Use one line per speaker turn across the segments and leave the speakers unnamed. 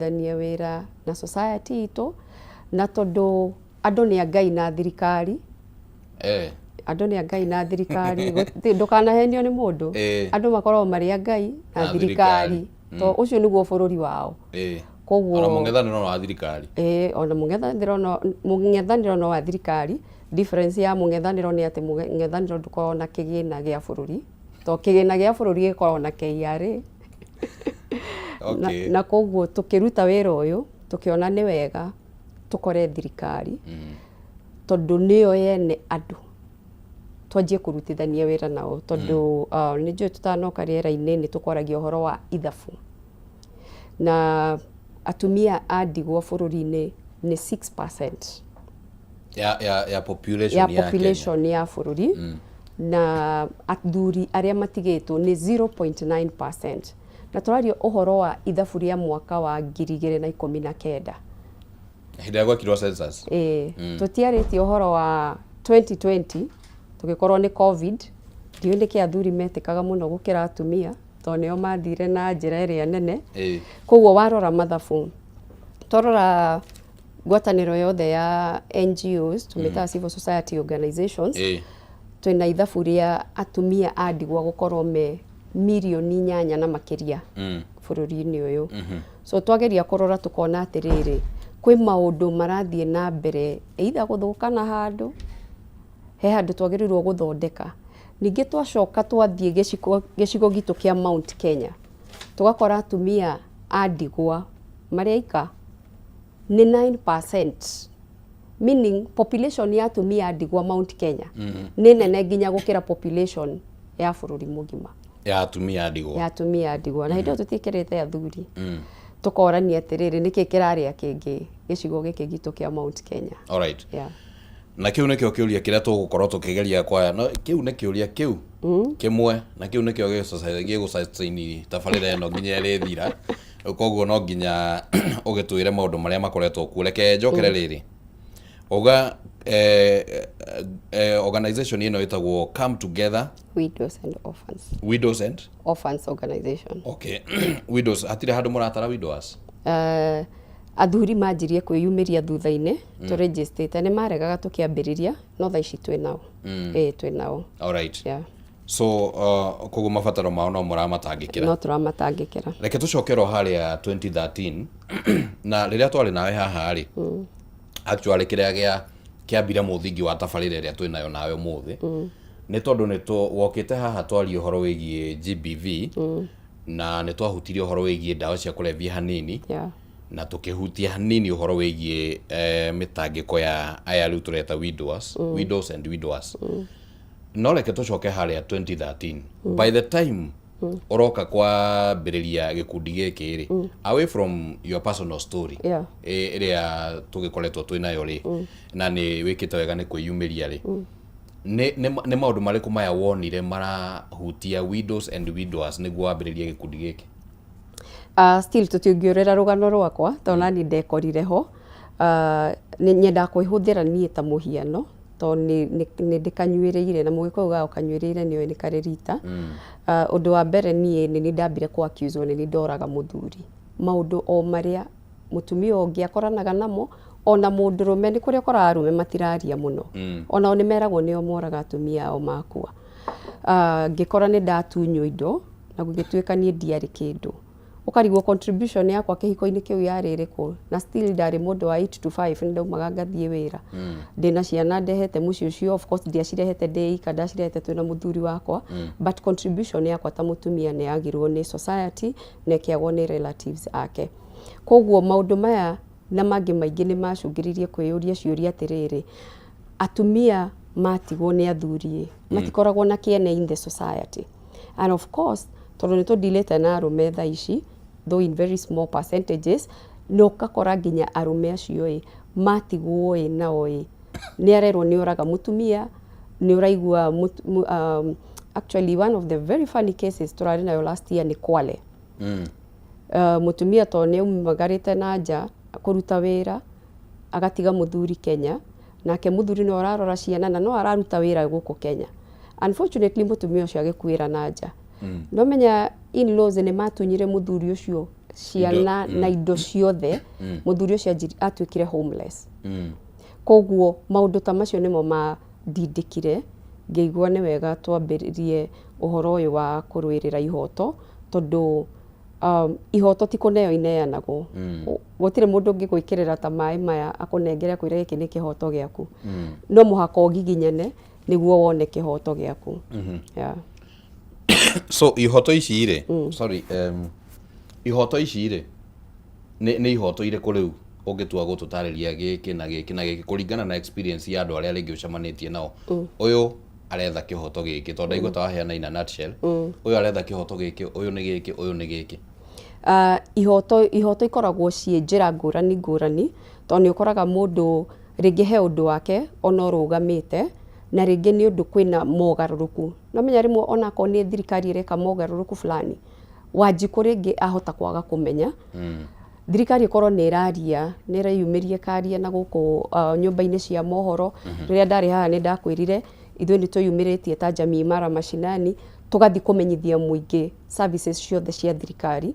Kũrutithania wĩra na society itũ, na tondũ andũ nĩ a Ngai na thirikari. Andũ nĩ a Ngai na thirikari. Ndũkanahenio nĩ mũndũ. Andũ makoragwo marĩ a Ngai na
na
thirikari,
thirikari.
To ũcio nĩguo bũrũri wao. Koguo
ona mũng'ethanĩro no wa thirikari.
Ĩĩ, ona mũng'ethanĩro no wa thirikari. Difference ya mũng'ethanĩro nĩ atĩ mũng'ethanĩro ndũkoragwo na kĩgĩna gĩa bũrũri, to kĩgĩna gĩa bũrũri gĩkoragwo na KRA. Na koguo tũkĩruta wĩra ũyũ, tũkĩona nĩ wega tũkore thirikari, tondũ nĩyo yene andũ, twanjie kũrutithania wĩra nao, tondũ nĩ njũĩ tũtanoka rĩera-inĩ nĩ tũkwaragia ũhoro wa ithabu, na atumia a ndigwa bũrũri-inĩ nĩ 6%
ya population
ya
ya
population ya bũrũri, na athuri arĩa matigĩtwo nĩ 0.9%, na tũraria ũhoro wa ithabu rĩa mwaka wa 2019.
Kenya, hĩndĩ ĩrĩa gwekirwo census.
Ĩĩ, tũtiarĩtie ũhoro wa 2020 tũgĩkorwo nĩ COVID. Ndiũĩ nĩkĩ athuri metĩkaga mũno gũkĩra atumia, tondũ nĩo mathire na njĩra ĩrĩa nene. Koguo warora mathabu, twarora ngwatanĩro yothe ya NGOs, tũmĩtaga civil society organizations, twĩna ithabu rĩa atumia a ndigwa gũkorwo me mirioni 8 na makĩria bũrũri-inĩ ũyũ. So twageria kũrora, tũkona atĩrĩrĩ, kwĩ maũndũ marathiĩ na mbere either gũthũkana handũ, he handũ twagĩrĩirwo gũthondeka. Ningĩ twacoka twathiĩ gĩcigo gitũ kĩa Mount Kenya, tũgakora atumia a ndigwa marĩ aika nĩ 9%, meaning population ya atumia a ndigwa Mount Kenya nĩ nene nginya gũkĩra population ya bũrũri mũgima.
Ya atumia a ndigwa.
Ya atumia a ndigwa, na hĩndĩ ĩyo tũtiĩkĩrĩte athuri. Tũkorania atĩrĩrĩ, nĩkĩ kĩrarĩa kĩngĩ gĩcigo gĩkĩ gitũ kĩa Mount Kenya?
Alright.
Yeah.
Na kĩu nĩkĩo kĩũria kĩrĩa tũgũkorwo tũkĩgeria kwaya, no kĩu nĩ kĩũria kĩu kĩmwe, na kĩu nĩkĩo gĩgũsustain tabarĩra ĩno nginya ĩrĩthira. Koguo no nginya ũgĩtwĩre maũndũ marĩa makoretwo kuo. Reke njokere rĩrĩ, uga organization ĩno ĩtagwo Come Together
Widows and Orphans.
Widows and
Orphans Organization.
Okay, widows, hatirĩ handũ mũratara widowers?
Athuri manjirie kwĩyumĩria thutha-inĩ tũregistrĩte. Nĩ maregaga tũkĩambĩrĩria, no thaa ici twĩ nao. Ĩĩ, twĩ nao.
Alright.
Yeah.
So koguo mabataro mao no mũramatangĩkĩra?
No tũramatangĩkĩra.
Reke tũcokere o harĩa 2013, na rĩrĩa twarĩ nawe haha rĩ, actually kĩrĩa gĩa kĩambire mũthingi wa tabarĩra ĩrĩa twĩ nayo nawe ũmũthĩ nĩ tondũ nĩ wokĩte haha twarie ũhoro wĩgiĩ GBV, na nĩ twahutirie ũhoro wĩgiĩ ndawa cia kũrebia hanini, na tũkĩhutia hanini ũhoro wĩgiĩ mĩtangĩko ya aya rĩu tũreta widowers, widows and widowers. No reke tũcoke harĩa 2013. By the time ũroka kwambĩrĩria gĩkundi gĩkĩ rĩ, away from your personal story ĩrĩa tũgĩkoretwo twĩ nayo rĩ, na nĩ wĩkĩte wega nĩ kwĩyumĩria rĩ, nĩ maũndũ marĩkũ maya wonire marahutia widows and widowers nĩguo wambĩrĩrie gĩkundi gĩkĩ?
Still tũtingĩũrĩra rũgano rwakwa, tondũ nani ndekorire ho. Nĩ nyendaga kwĩhũthĩra niĩ ta mũhiano, tondũ nĩ ndĩkanyuĩrĩire, na Mũgĩkũyũ ugaga ũkanyuĩrĩire nĩũĩ nĩ karĩ rita. Ũndũ wa mbere, niĩ nĩ niĩ ndambire kũ accuse nĩ niĩ ndoraga mũthuri, maũndũ o marĩa mũtumia ũngĩ akoranaga namo, ona mũndũrũme. Nĩ kũrĩa ũkoraga arũme matiraria mũno, onao nĩ meragwo nĩo moraga atumia ao makua. Ngĩkora nĩ ndatunywo indo, na gũgĩtuĩka niĩ ndiarĩ kĩndũ. Ũkarigwo contribution yakwa kĩhiko-inĩ kĩu yarĩ ĩrĩkũ, na still ndarĩ mũndũ wa 8 to 5, nĩ ndaumaga ngathiĩ wĩra, ndĩna ciana ndehete mũciĩ ũcio. Of course ndiacirehete ndĩ ika, ndacirehete twĩna mũthuri wakwa, but contribution yakwa ta mũtumia nĩ yagirwo nĩ society na ĩkĩagwo nĩ relatives ake. Koguo maũndũ maya na mangĩ maingĩ nĩ macũngĩrĩirie kwĩyũria ciũria atĩrĩrĩ, atumia matigwo nĩ athuri ĩ, matikoragwo na kĩene in the society? And of course, tondũ nĩ tũndilĩte na arũme thaa ici, though in very small percentages, na ũgakora nginya arũme acio ĩ matigwo ĩ, nao ĩ nĩ arerwo nĩ oraga mũtumia. Nĩ ũraigua actually one of the very funny cases tũrarĩ nayo last year nĩ Kwale. Mũtumia tondũ nĩ aumagarĩte na nja kũruta wĩra, agatiga mũthuri Kenya, nake mũthuri no ararora ciana na no araruta wĩra gũkũ Kenya. Unfortunately, mũtumia ũcio agĩkuĩra na nja. No menya in-laws nĩ matunyire mũthuri ũcio. Ciana na indo ciothe. Mũthuri ũcio atuĩkire homeless. Koguo maũndũ ta macio nĩmo mandindĩkire ngĩigua nĩ wega twambĩrĩrie ũhoro ũyũ wa kũrũĩrĩra ihoto, tondũ ihoto ti kũneo ineanagwo. Gũtirĩ mũndũ ũngĩgwĩkĩrĩra ta maĩ maya akũnengere akwĩre gĩkĩ nĩ kĩhoto gĩaku. No mũhaka ũgiginyane nĩguo wone kĩhoto gĩaku. Yeah.
So ihoto ici rĩ, sorry, ihoto ici rĩ, nĩ ihoto irĩkũ rĩu ũngĩtua gũtũtarĩria, gĩkĩ na gĩkĩ na gĩkĩ, kũringana na experience ya andũ arĩa rĩngĩ ũcemanĩtie nao? Ũyũ aretha kĩhoto gĩkĩ, tondũ ndaigua ta waheana in a nutshell. Ũyũ aretha kĩhoto gĩkĩ, ũyũ nĩ gĩkĩ, ũyũ nĩ gĩkĩ.
Ihoto ikoragwo ciĩ njĩra ngũrani ngũrani, tondũ nĩ ũkoraga mũndũ rĩngĩ he ũndũ wake ona ũrũgamĩte, na rĩngĩ nĩ ũndũ kwĩna mogarũrũku. No menya rĩmwe onakorwo nĩ thirikari ĩreka mogarũrũku fulani, Wanjikũ rĩngĩ ahota kwaga kũmenya. Thirikari ĩkorwo nĩ ĩraria, nĩ ĩreyumĩria ĩkaria na gũkũ nyũmba-inĩ cia mohoro. Rĩrĩa ndarĩ haha nĩ ndakwĩrire ithuĩ nĩ twĩyumĩrĩtie ta Jamii Imara Mashinani, tũgathiĩ kũmenyithia mũingĩ services ciothe cia thirikari.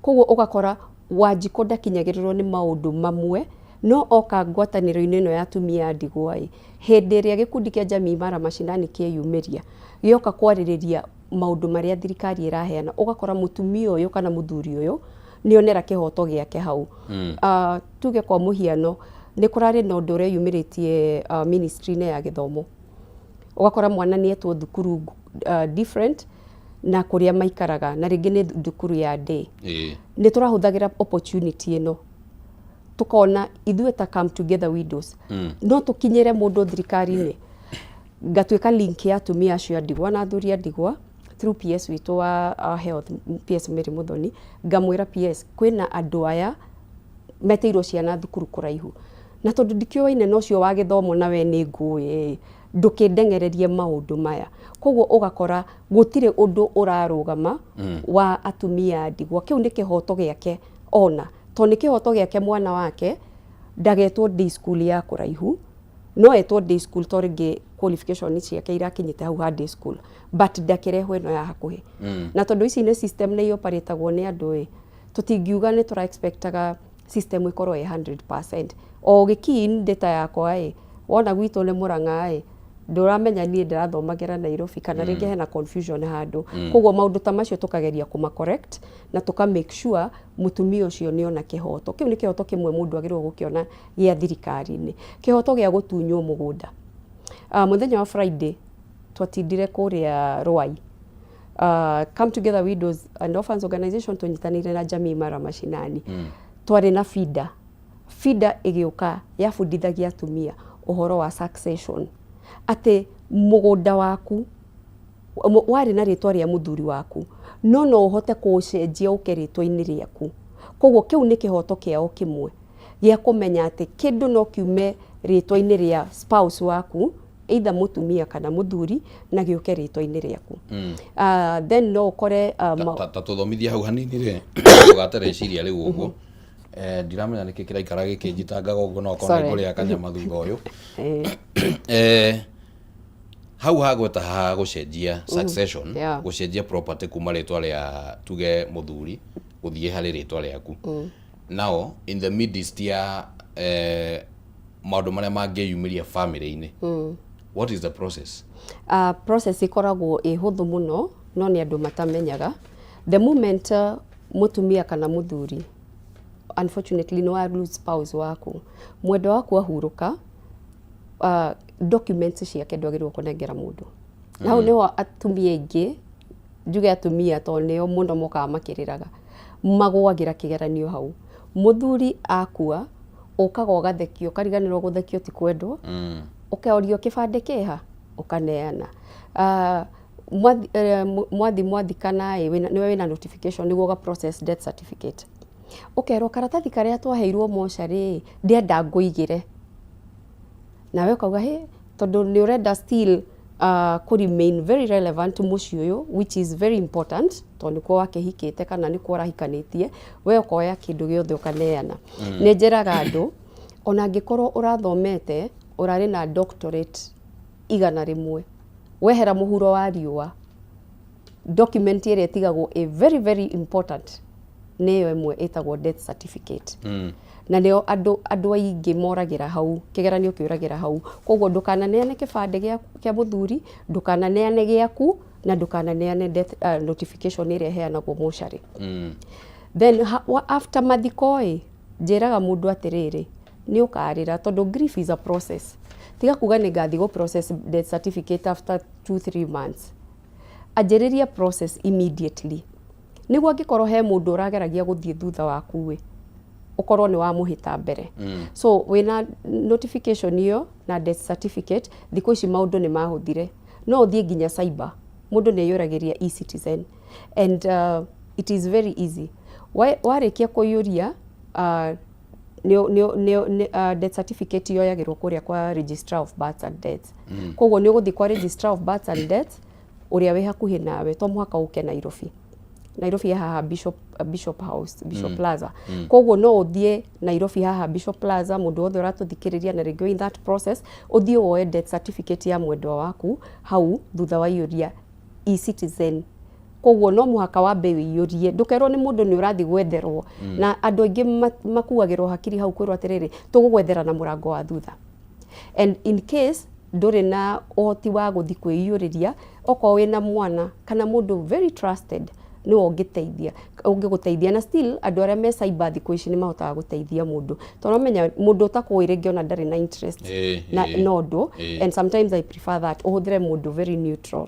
Koguo ũgakora Wanjikũ ndakinyagĩrĩrwo nĩ maũndũ mamwe, no oka ngwatanĩro-inĩ ĩno ya atumia a ndigwa ĩ, hĩndĩ ĩrĩa gĩkundi kĩa Jamii Imara Mashinani kĩeyumĩria gĩoka kwarĩrĩria maũndũ marĩa thirikari ĩraheana, ũgakora mũtumia ũyũ kana mũthuri ũyũ nĩonera kĩhoto gĩake hau. Tuge kwa mũhiano nĩ kũrarĩ na ũndũ ũreyumĩrĩtie ministry-inĩ ya gĩthomo, ũgakora mwana nĩ etwo thukuru different na kũrĩa maikaraga, na rĩngĩ nĩ thukuru ya day. Nĩ tũrahũthagĩra opportunity ĩno tukona ithuĩ ta Come Together Widows no tũkinyĩre mũndũ thirikari-inĩ. Ngatuĩka link ya atumia acio a ndigwa na athuri a ndigwa through PS witũ wa health, PS Mary Muthoni. Ngamwĩra, "PS, kwĩna andũ aya metĩirwo ciana thukuru kũraihu, na tondũ ndikĩũaine na ũcio wa gĩthomo na we nĩ ngũĩ, ndũkĩndengererie maũndũ maya." Koguo ũgakora gũtirĩ ũndũ ũrarũgama wa atumia a ndigwa. Kĩu nĩ kĩhoto gĩake, ona tondũ nĩ kĩhoto gĩake mwana wake ndagetwo day school ya kũraihu, no etwo day school to rĩngĩ qualification ciake irakinyĩte hau ha day school, but ndakĩrehwo ĩno ya hakuhĩ. Na tondũ ici nĩ system nĩ ioperatagwo nĩ andũ ĩ, tũtingiuga nĩ tũra expectaga system ĩkorwo ĩ 100%. O ũgĩ in data yakwa ĩ, wona gwitũ nĩ Mũrang'a ĩ, ndũramenya niĩ ndĩrathomagĩra Nairobi, kana rĩngĩ hena confusion handũ. Koguo maũndũ ta macio tũkageria kũma correct na tũka make sure mũtumia ũcio nĩ ona kĩhoto kĩu. Nĩ kĩhoto kĩmwe mũndũ agĩrĩirwo gũkĩona gĩa thirikari-inĩ. Kĩhoto gĩa gũtunywo mũgũnda. Mũthenya wa Friday twatindire kũrĩa Ruai. Come Together Widows and Orphans Organization tũnyitanĩire na Jamii Imara Mashinani. Twarĩ na FIDA. FIDA ĩgĩũka yabundithagia atumia ũhoro wa succession, atĩ mũgũnda waku warĩ na rĩtwa rĩa mũthuri waku, no no ũhote kũũcenjia ũke rĩtwa-inĩ rĩaku. Koguo kĩu nĩ kĩhoto kĩao kĩmwe gĩa kũmenya atĩ kĩndũ no kiume rĩtwa-inĩ rĩa spouse waku, either mũtumia kana mũthuri, na gĩũke rĩtwa-inĩ rĩaku. Then no ũkore
Ta tũthomithie hau hanini rĩ, ndũgate rĩciria rĩu ũguo. Ndiramenya nĩkĩ kĩraikara gĩkĩnjitangaga ũguo, no korwo
Sorry.
ngũrĩa kanyama thutha ũyũ. Hau hagweta ha gũcenjia succession, gũcenjia property kuma rĩtwa rĩa, tuge, mũthuri gũthiĩ harĩ rĩtwa rĩaku. Now in the midst ya maũndũ marĩa mangĩyumĩria family-inĩ, what is the process?
Process ĩkoragwo ĩ hũthũ mũno, no nĩ andũ matamenyaga. The moment mũtumia kana mũthuri, unfortunately, nĩ wa lose spouse waku, mwendwa waku ahurũka, documents ciake ndwagĩrĩirwo kũnengera mũndũ. Na hau nĩho atumia aingĩ, njuge atumia tondũ nĩo mũno mokaga makĩrĩraga, magũagĩra kĩgeranio hau. Mũthuri akua, ũkaga ũgathekio, ũkariganĩrwo gũthekio ti kwendwo. Ũkorio kĩbandĩ kĩha, ũkaneana. Mwathi mwathikana ĩ, nĩwe wĩna notification nĩguo ũga process death certificate. Ũkerwo karatathi karĩa twaheirwo mocarĩ ndĩenda ngũigĩre, nawe ũkauga hĩ, tondũ nĩ ũrenda still kũ remain very relevant mũciĩ ũyũ, which is very important, tondũ nĩkuo wakĩhikĩte kana nĩkuo ũrahikanĩtie. We ũkoya kĩndũ gĩothe ũkaneana. Nĩ njĩraga andũ, ona angĩkorwo ũrathomete, ũrarĩ na doctorate 100, wehera mũhuro wa riũa, document ĩrĩa ĩtigagwo ĩ very very important. Nĩ ĩyo ĩmwe ĩtagwo death certificate. Na nĩo andũ aingĩ moragĩra hau, kĩgeranio kĩũragĩra hau. Koguo ndũkananeane kĩbandĩ kĩa mũthuri, ndũkananeane gĩaku, na ndũkananeane death notification ĩrĩa ĩheanagwo mocarĩ. Then after mathiko ĩ, njĩraga mũndũ atĩrĩrĩ, nĩ ũkarĩra tondũ grief is a process. Tiga kuga nĩ ngathiĩ gũ process death certificate after 2 3 months. Anjĩrĩria process immediately, nĩguo angĩkorwo he mũndũ ũrageragia gũthiĩ thutha waku ĩ, ũkorwo nĩ wamũhĩta mbere. So wĩna notification ĩyo na death certificate, thikũ ici maũndũ nĩ mahũthire, no ũthiĩ nginya cyber, mũndũ nĩ aiyũragĩria eCitizen and it is very easy. Warĩkia kũiyũria death certificate yoyagĩrwo kũrĩa kwa Registrar of Births and Deaths. Koguo nĩ ũgũthiĩ kwa Registrar of Births and Deaths ũrĩa wĩ hakuhĩ nawe, to mũhaka ũke Nairobi. Nairobi haha Bishop House, Bishop Plaza. Koguo no ũthiĩ Nairobi haha Bishop Plaza, mũndũ wothe ũratũthikĩrĩria na rĩngĩ in that process, ũthiĩ woe death certificate ya mwendwa waku hau thutha wa iyũria eCitizen. Koguo no mũhaka wambe ũiyũrie, ndũkerwo nĩ mũndũ nĩ ũrathiĩ gwetherwo. Na andũ aingĩ makuagĩrwo hakiri hau kwĩrwo atĩrĩrĩ, tũgũgwethera na mũrango wa thutha. And in case ndũrĩ na ũhoti wa gũthiĩ kwĩiyũrĩria, okorwo wĩna mwana kana mũndũ very trusted, nĩwe ũngĩteithia, ũngĩgũteithia. Na still andũ arĩa me cyber thikũ ici nĩ mahotaga gũteithia mũndũ, tondũ ũramenya mũndũ ũtakũĩ rĩngĩ ona ndarĩ na interest na na ũndũ. And sometimes I prefer that ũhũthĩre mũndũ very neutral.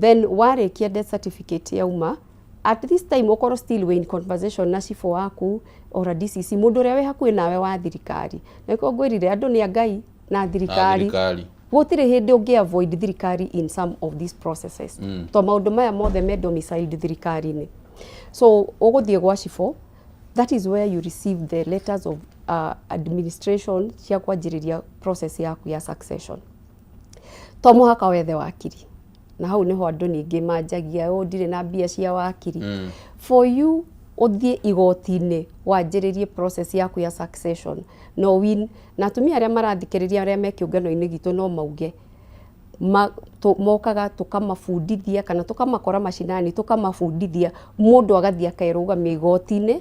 Then warĩkia death certificate yauma, at this time ũkorwo still wĩ in conversation na cibũ waku or DCC, mũndũ ũrĩa wĩ hakuhĩ nawe wa thirikari. Na nĩkĩo ngwĩrire andũ nĩ a Ngai na thirikari.
Thirikari.
Gũtirĩ hĩndĩ ũngĩ avoid thirikari in some of these processes, to maũndũ maya mothe me domiciled thirikari-inĩ. So ũgũthiĩ gwa cibũ, that is where you receive the letters of administration cia kwanjĩrĩria process yaku ya succession. To mũhaka wethe wakiri, na hau nĩho andũ ningĩ manjagia, "Oh, ndirĩ na mbia cia wakiri." For you ũthiĩ igoti-inĩ wanjĩrĩrie process yaku ya succession no win. Na atumia arĩa marathikĩrĩria, arĩa me kĩũngano-inĩ gitũ, no mauge mokaga tũkamabundithia kana tũkamakora macinani, tũkamabundithia, mũndũ agathiĩ akerũgamia igoti-inĩ,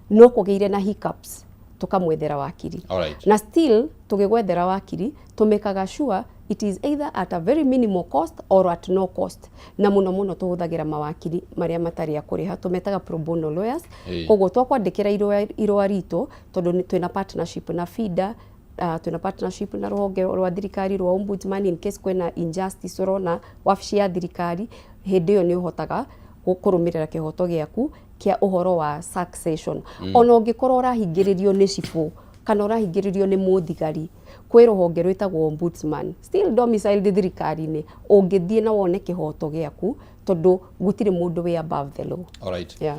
no kũgĩire na hiccups, tũkamwethera wakiri. Na still tũgĩgwethera wakiri, tũmĩkaga sure it is either at a very minimal cost or at no cost. Na mũno mũno tũhũthagĩra mawakiri marĩa matarĩ a kũrĩha, tũmetaga pro bono lawyers. Koguo twakwandĩkĩra irũa ritũ, tondũ twĩna partnership na FIDA, twĩna partnership na rũhonge rwa thirikari rwa Ombudsman, in case kwĩna injustice ũrona wabici ya thirikari, hĩndĩ ĩyo nĩ ũhotaga kũrũmĩrĩra kĩhoto gĩaku kĩa ũhoro wa succession. Ona ũngĩkorwo ũrahingĩrĩrio nĩ cibũ kana ũrahingĩrĩrio nĩ mũthigari, kwĩ rũhonge rwĩtagwo Ombudsman, still domiciled thirikari-inĩ, ũngĩthiĩ na wone kĩhoto gĩaku, tondũ gũtirĩ mũndũ wĩ above the law. Yeah.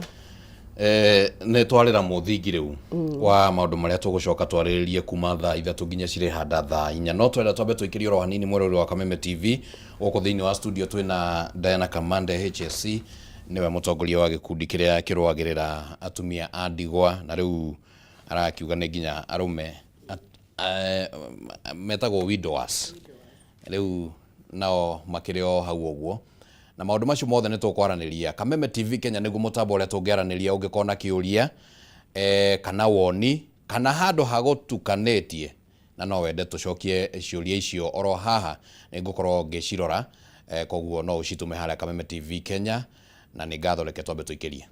Nĩ twarĩra mũthingi rĩu wa maũndũ marĩa tũgũcoka twarĩrĩrie kuma thaa 3 nginya cirĩhanda thaa 4, no twenda twambe tũikĩrie oro hanini. Mwĩrori wa Kameme TV, gũkũ thĩinĩ wa studio twĩna Diana Kamande HSC, nĩwe mũtongoria wa gĩkundi kĩrĩa kĩrũagĩrĩra atumia a ndigwa, na rĩu arakiuga nĩ nginya arũme metagwo widowers, rĩu nao makĩrĩ o hau ũguo. Na maũndũ macio mothe nĩ tũkwaranĩria. Kameme TV Kenya nĩguo mũtambo ũrĩa tũngĩaranĩria. Ũngĩkorwo na kĩũria kana woni kana handũ hagũtukanĩtie na no wende tũcokie ciũria icio oro haha, nĩ ngũkorwo ngĩcirora. Koguo no ũcitũme harĩa Kameme TV Kenya, na nĩ ngatho. Reke twambe tũikĩrie.